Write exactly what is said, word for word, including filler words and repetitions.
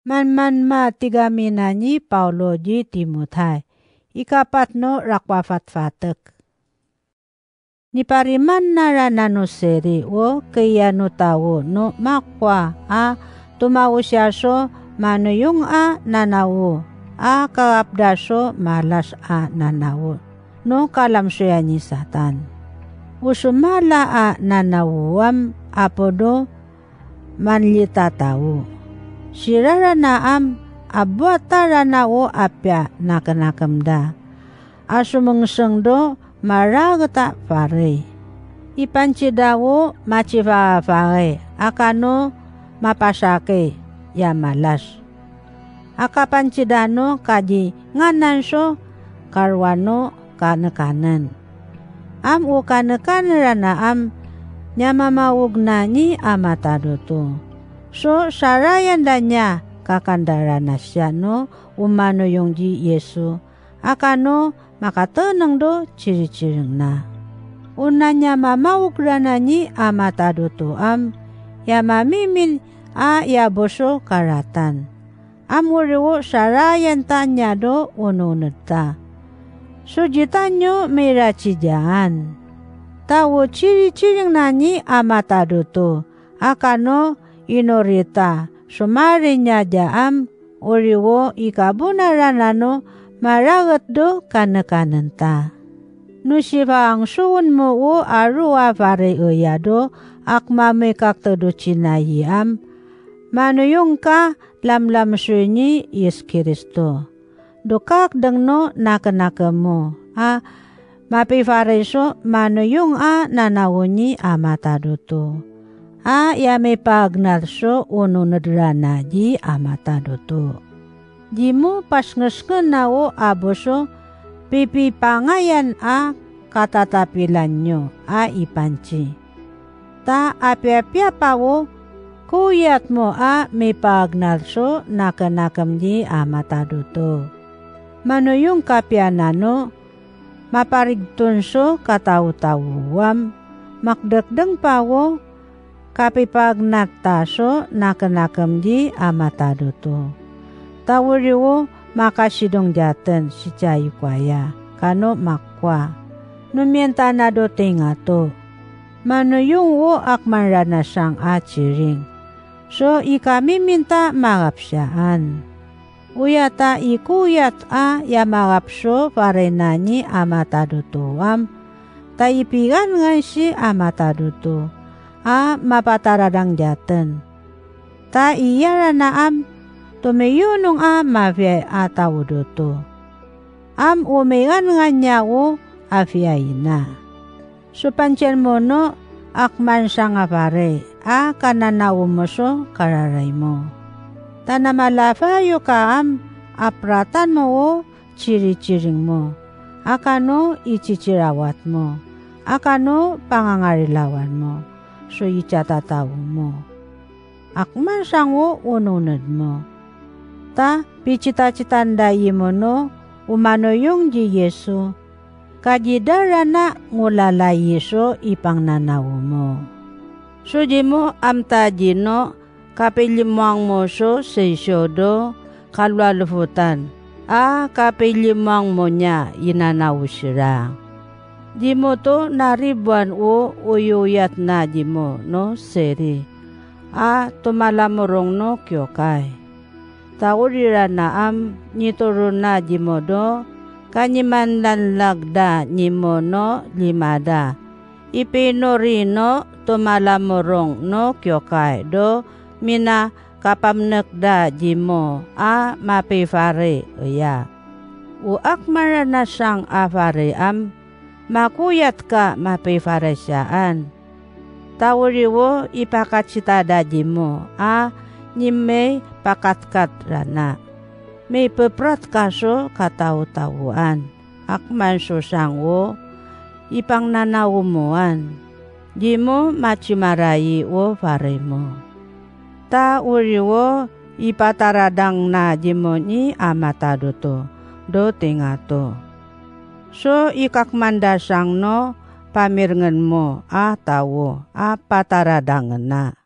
Man, man ma tikamina ni Bauro i Timotai. Ika batno rakwa fatfatek. Ni bariman ara nano Seri, ao keiano tao, no makwa, a tumautia so manoiong a nanao, a kakabda so malas a nanao, no kalamsoia ni Satan. Usu mala a nanao am a bodo man lita tao. Sirara na am a buata ranao a bia nakenakem ra. A sumengiseng ro ma raketa farei. I bantira ao ma tifafae, a kano ma batiake ia malas. A kabantira no kainganan so karuano kanekanen. Am ukanekane rana am, ni a mamauk na ni a mataroto. So taraia n rania kakanra rana tia no umanoiong i Iesu. A kano ma kateneng ro tiritiringna. Unna ni a mamauk rana ni a mataroto am, ia mamimin a ia boso karatan. Am uriwo taraia n tania ro unounedta. So titan io meira tiaan. Tao tiritiringna ni a mataroto. A kano inorita, so marinia am, uriwo i kabuna rana no ma raket ro kanekanenta. No tiba ang suun mo o arua farei ia ro, ak mamei kakterotinai am, manoiong ka lamlamtui ni Iesu Kristo. Ro kakdeng no nakenakemo, a mabei farei so manoiong a nanao ni a mataroto. A ia mei bagnat so unouned rana i a mataroto. I mo batingetinge nao a boso, bibibangaian a katatabiran io, a i banti. Ta a biabia bao, kuiat mo a mei bagnat so nakenakem i a mataroto. Manoiong kabia nano, ma barikton so katautau am, ma kdekdeng bao, kabibangnatta so nakenakem i a mataroto. Tauriwo ma katirong iaten titia i koaia, kano makwa. No mienta na ro teingato. Manoiong o ak man rana tiang a tiring. So i kamiminta ma kabitiaan. Uia ta i kuiat a ia ma kabitio fareina ni a mataroto am. Ta i bikan ngain ti a mataroto. A ma batararang iaten. Ta i arana am, to meiunung a ma fiai a tauroto. Am o meikan ngain ia o a fiaina. Tubantien mono, ak man tianga farei, a kananau moto kararaimo. Tana ma lafaio ka am, a bratan mo o tiritiring mo. A kano i titirawat mo. A kano bangangarilawan mo. So i tiatatau mo. Ak man tiang o unouned mo. Ta bititatitan raimono, umanoiong i Iesu. Kaji rarana ngulala Iesu i bangnanau mo. So i mo am taji no, kabeilimoang mo so teiso ro, kalualufutan. A kabeilimoang mo nia i nanau tira. I mo to na ribuan o uiuiat na i mo no teri. A to malamorong no kiokai. Tauri rana am ni torona i mo ro, kaniman lanlak ra i mo no rimara. I beinori no to malamorong no kiokai ro, mina kabamnek ra i mo a mabei farei ia. U ak man rana tiang a farei am, ma kuiat ka mabei farei tiaan. Tauriwo i bakatita ra i mo, a ni mei bakatkat rana. Mei bebrat ka so katautauan. Ak man tiang o, i bangnanau moan. I mo ma ti marai o farei mo. Tauriwo i batararang na i mo ni a mataroto, ro teingato. So i kakmanda tiang no, bamiringen mo, a tauo, a batararangena.